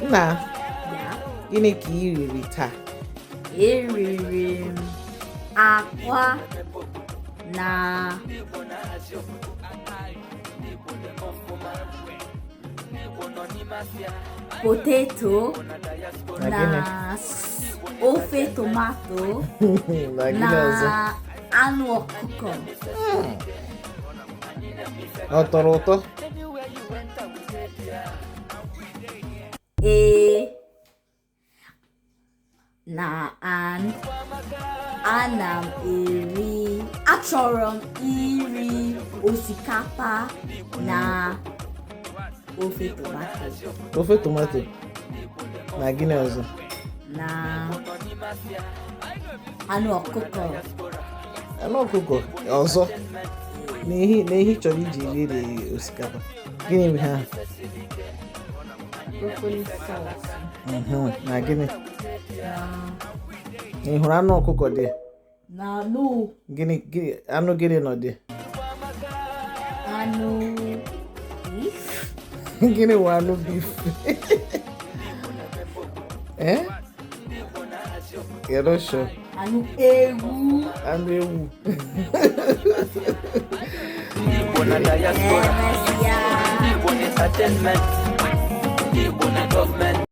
Nna. Ya. Gịnị ka ị riri taa? Eriri m akwa na potato Na na gịnị? ofe tomato Na gịnị ọzọ? Na anụ ọkụkọ. Ọ tọrọ ụtọ? Ee. Na and ana m eri, achọrọ m iri osikapa na ofe tomato. Ofe tomato na gịnị ọzọ? Na anụ ọkụkọ. Anụ ọkụkọ ọzọ na ihe ị chọrọ iji rie osikapa, gịnị bụ ha? Broccoli sauce. Na gịnị? Ị hụrụ anụ ọkụkọ dị? Na no. Gịnị gịnị, anụ gịnị nọ dị? Anụ beef. Gịnị wụ anụ beef? Eh? You're not sure? Anụ ewu. Anụ ewu. Igbo na diaspora. Emesịa. Igbo entertainment.